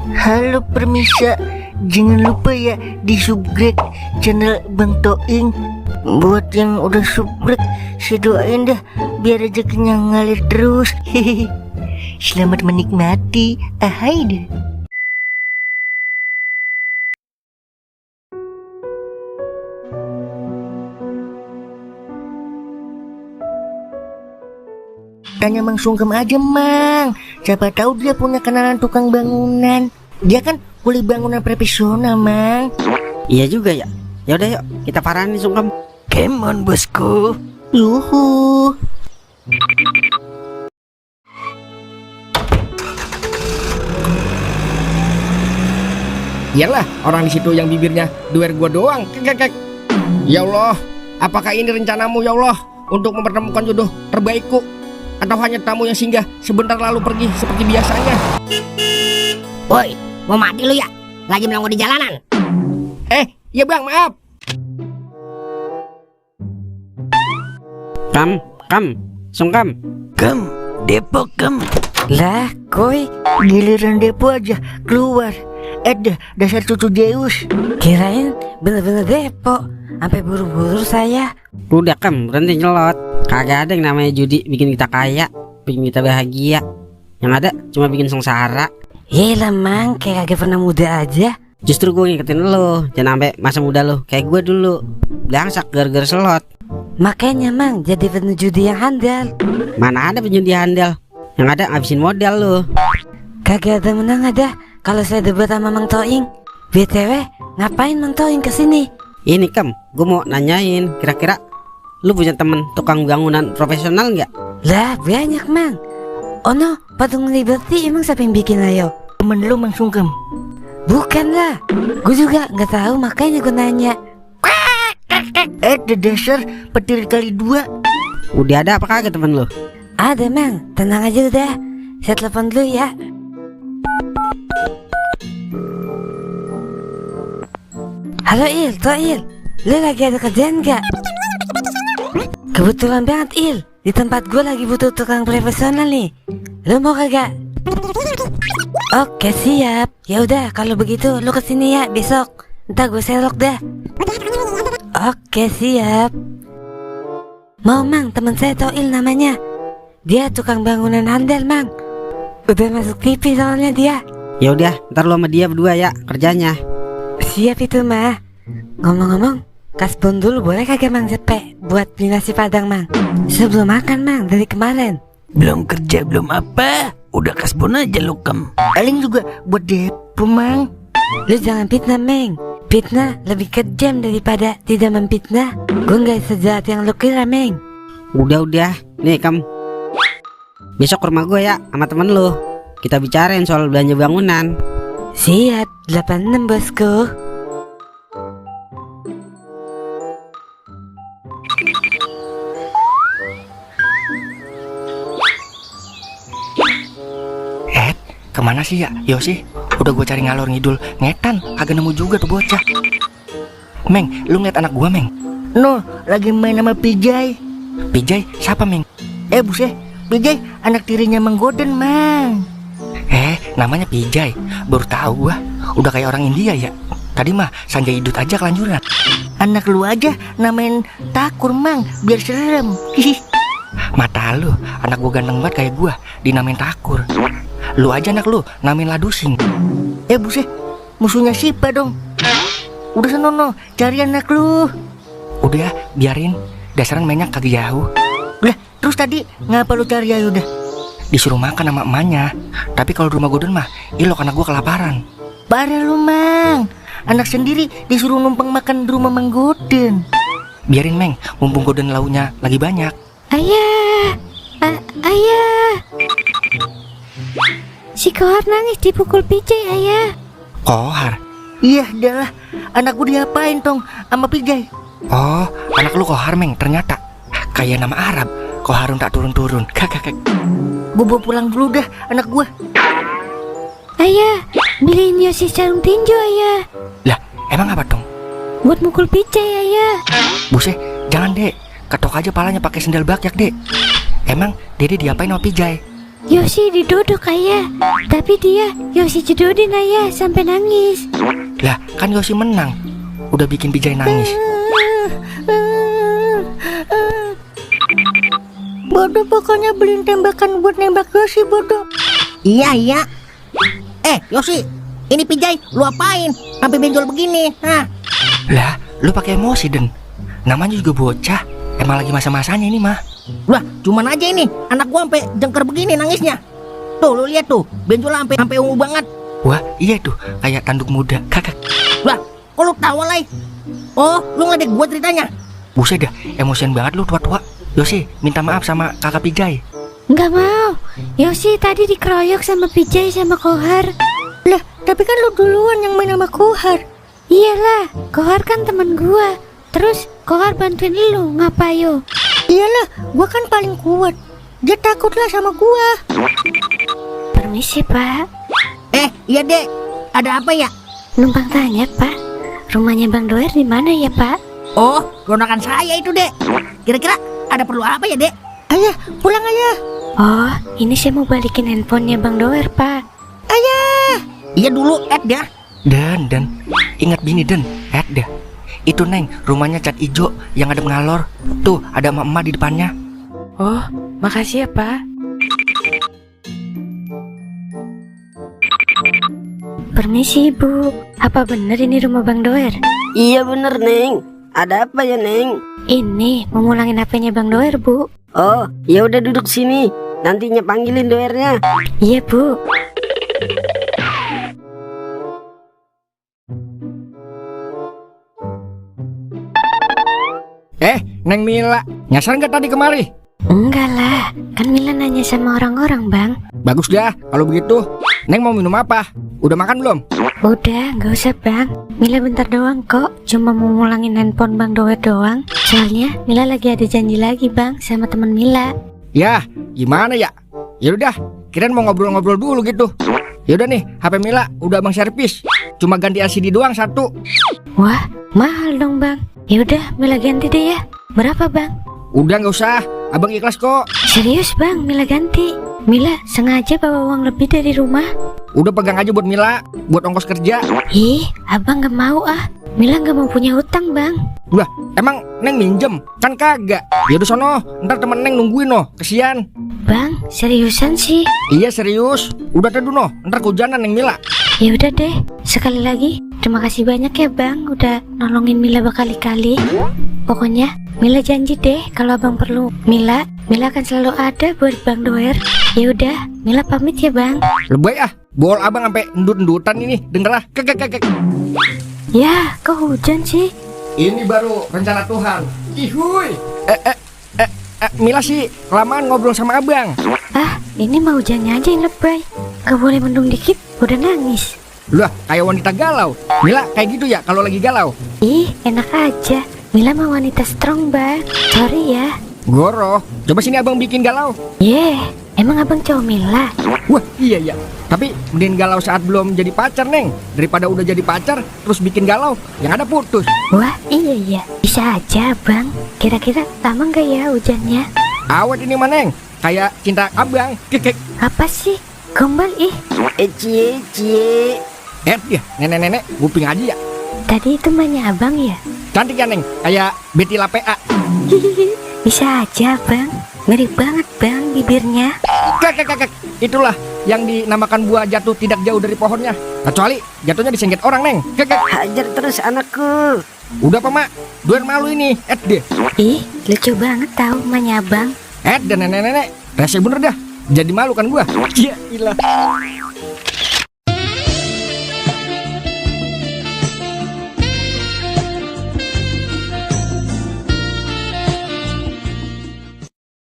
Halo permisa, jangan lupa ya di subscribe channel Bang Toing. Buat yang udah subscribe, saya doain dah biar rezekinya ngalir terus. Hehehe. Selamat menikmati. Ahai deh. Tanya Mang Sungkem aja, Mang. Siapa tahu dia punya kenalan tukang bangunan. Dia kan kuli bangunan profesional, Mang. Iya juga ya. Ya udah yuk, kita paranin Sungkem. Come on, bosku. Yuhu. Iyalah, orang di situ yang bibirnya duer gua doang. Kek. Ya Allah, apakah ini rencanamu ya Allah untuk mempertemukan jodoh terbaikku? Atau hanya tamu yang singgah sebentar lalu pergi seperti biasanya? Woi, mau mati lu ya? Lagi melanggar di jalanan. Ya bang, maaf. Sungkem. Depok, Lah, koi, giliran depo aja keluar. Dasar cucu Zeus. kirain bener-bener Depok. Sampai buru-buru saya. Udah berhenti nyelot. Kagak ada yang namanya judi bikin kita kaya, bikin kita bahagia. Yang ada cuma bikin sengsara. Yelah Mang, kayak kagak pernah muda aja. Justru gue ngikutin lo, jangan sampai masa muda lo kayak gue dulu blangsak gara-gara slot. Makanya Mang jadi penjudi yang handal. Mana ada penjudi handal? Yang ada ngabisin modal lo. Kagak ada menang ada kalau saya debat sama Mang Toing. BTW, ngapain Mang Toing kesini? Ini gue mau nanyain, kira-kira lu punya temen tukang bangunan profesional nggak? Lah banyak Mang. Oh no, patung Liberty emang siapa yang bikin ayo? Temen lu Mang Sungkem. Bukan lah, gue juga nggak tahu makanya gue nanya. Dasar petir kali 2. Udah ada apa kagak temen lu? Ada Mang, tenang aja udah. Saya telepon dulu ya. Halo Toil, lu lagi ada kerjaan gak? Kebetulan banget Il, di tempat gue lagi butuh tukang profesional nih. Lu mau kagak? Oke siap. Ya udah kalau begitu lu kesini ya besok. Ntar gue selok dah. Oke siap. Mau Mang, teman saya Toil namanya. Dia tukang bangunan handal Mang. Udah masuk TV soalnya dia. Ya udah, ntar lu sama dia berdua ya kerjanya. Siap itu mah. Ngomong-ngomong, kasbon dulu boleh kagak Mang Jepe buat beli nasi padang Mang? Sebelum makan Mang dari kemarin. Belum kerja belum apa, udah kasbon aja lu Paling juga buat depo Mang. Lu jangan fitnah Meng. Fitnah lebih kejam daripada tidak memfitnah. Gue gak sejahat yang lu kira Meng. Udah nih besok ke rumah gue ya sama temen lu. Kita bicarain soal belanja bangunan. Siap, 86 bosku. Kemana sih ya Yosi? Udah gue cari ngalor ngidul ngetan, kagak nemu juga tuh bocah. Meng, lu ngeliat anak gua Meng? No, lagi main sama Pijay. Pijay? Siapa Meng? Buset, Pijay anak tirinya Mang Goden Mang. Namanya Pijay. Baru tahu gua. Udah kayak orang India ya. Tadi mah Sanjay Idut aja kelanjuran. Anak lu aja namain Takur Mang, biar serem. Mata lu, anak gua ganteng banget kayak gua, dinamain Takur. Lu aja anak lu namain Ladusing. Buset, musuhnya Sipa dong. Udah senono, cari anak lu. Udah, biarin. Dasaran mainnya kagak jauh. Lah, terus tadi ngapa lu cari ayo udah? Disuruh makan sama emaknya. Tapi kalau di rumah Goden mah, ilok anak gua kelaparan. Parah lu Mang. Anak sendiri disuruh numpang makan di rumah Mang Goden. Biarin Meng, mumpung Goden launya lagi banyak. Ayah, ayah. Si Kohar nangis dipukul Pijay ayah. Kohar? Iya adalah, anak gue diapain tong sama Pijay. Oh, anak lu Kohar Meng ternyata. Kayak nama Arab, Koharun tak turun-turun. Kakak. Gue bawa pulang dulu dah anak gue. Ayah, beliin Yosi sarung tinju ayah. Lah, emang apa dong? Buat mukul Pijay ayah. Buset, jangan dek. Ketok aja palanya pakai sendal bakyak dek. Emang dede diapain sama Pijay? Yosi diduduk ayah. Tapi dia Yosi jedodin ayah sampai nangis. Lah, kan Yosi menang. Udah bikin Pijay nangis. Bodoh, pokoknya beliin tembakan buat nembak Yosi, bodoh. Iya. Yosi, ini Pijay, lu apain? Sampai benjol begini, hah? Lah, lu pakai emosi, Den. Namanya juga bocah. Emang lagi masa-masanya ini, mah. Wah, cuman aja ini, anak gua sampai jengker begini nangisnya. Tuh, lu lihat tuh, benjol sampai ungu banget. Wah, iya tuh, kayak tanduk muda. Kakak. Wah, kok lu tahu, Lay? Oh, lu ngeledek gua ceritanya. Buset dah, emosian banget lu tua-tua. Yosi, minta maaf sama kakak Pijay. Nggak mau. Yosi tadi dikeroyok sama Pijay sama Kohar. Lah, tapi kan lu duluan yang main sama Kohar. Iyalah, Kohar kan teman gua. Terus Kohar bantuin lu ngapayo? Iyalah, gua kan paling kuat. Dia takutlah sama gua. Permisi pak. Iya dek, ada apa ya? Numpang tanya pak. Rumahnya Bang Doer di mana ya pak? Oh, ponakan saya itu dek. Kira-kira ada perlu apa ya dek? Ayah, pulang ayah. Oh, ini saya mau balikin handphonenya Bang Doer pak. Ayah. Iya dulu, dah. Dan, ingat bini Den, dah. Itu Neng, rumahnya cat ijo yang ada ngalor. Tuh, ada emak-emak di depannya. Oh, makasih ya pak. Permisi ibu. Apa bener ini rumah Bang Doer? Iya bener Neng. Ada apa ya Neng? Ini mau ngulangin HP-nya Bang Doer bu. Oh, ya udah duduk sini. Nantinya panggilin doernya. Iya bu. Neng Mila, nyasar nggak tadi kemari? Enggak lah, kan Mila nanya sama orang-orang bang. Bagus dah, kalau begitu. Neng mau minum apa? Udah makan belum? Udah, nggak usah bang. Mila bentar doang kok, cuma mau ngulangin handphone Bang Doer doang. Soalnya Mila lagi ada janji lagi bang sama teman Mila. Ya, gimana ya? Ya udah, kirain mau ngobrol-ngobrol dulu gitu. Ya udah nih, HP Mila udah abang servis. Cuma ganti LCD doang satu. Wah, mahal dong bang. Ya udah, Mila ganti deh ya. Berapa bang? Udah nggak usah, abang ikhlas kok. Serius bang, Mila ganti. Mila sengaja bawa uang lebih dari rumah. Udah pegang aja buat Mila, buat ongkos kerja. Ih, abang gak mau ah. Mila gak mau punya hutang bang. Udah, emang Neng minjem? Kan kagak. Ya udah sono, ntar temen Neng nungguin no, kesian. Bang, seriusan sih? Iya serius, udah teduh no, ntar kehujanan Neng Mila. Ya udah deh, sekali lagi terima kasih banyak ya bang udah nolongin Mila berkali-kali. Pokoknya Mila janji deh kalau abang perlu Mila akan selalu ada buat Bang Doer. Ya udah, Mila pamit ya bang. Lebay ah, bol abang sampai endut-endutan ini, denger lah. Kek. Ya, kok hujan sih? Ini baru rencana Tuhan. Ihuy. Mila sih kelamaan ngobrol sama abang. Ah, ini mah hujannya aja yang lebay. Gak boleh mendung dikit, udah nangis. Lah, kayak wanita galau. Mila kayak gitu ya kalau lagi galau. Ih, enak aja. Mila mah wanita strong bang. Sorry ya. Goro, coba sini abang bikin galau. Emang abang cowok Mila? Wah iya ya. Tapi mending galau saat belum jadi pacar Neng, daripada udah jadi pacar terus bikin galau yang ada putus. Wah iya. Bisa aja bang. Kira-kira lama gak ya hujannya? Awet ini mah Neng, kayak cinta abang. Kek. Apa sih? Gombal ih. Cie. Ya nenek-nenek guping aja ya. Tadi itu mainnya abang ya? Cantik ya Neng, kayak Betty La PA. Bisa aja bang. Mirip banget bang bibirnya. Kek. Itulah yang dinamakan buah jatuh tidak jauh dari pohonnya. Kecuali jatuhnya disengket orang Neng. Kek. Hajar terus anakku. Udah apa mak? Doer malu ini. Deh. Ih, lucu banget tahu mainnya abang. Dan nenek-nenek rese bener dah. Jadi malu kan gua. Iya ilah.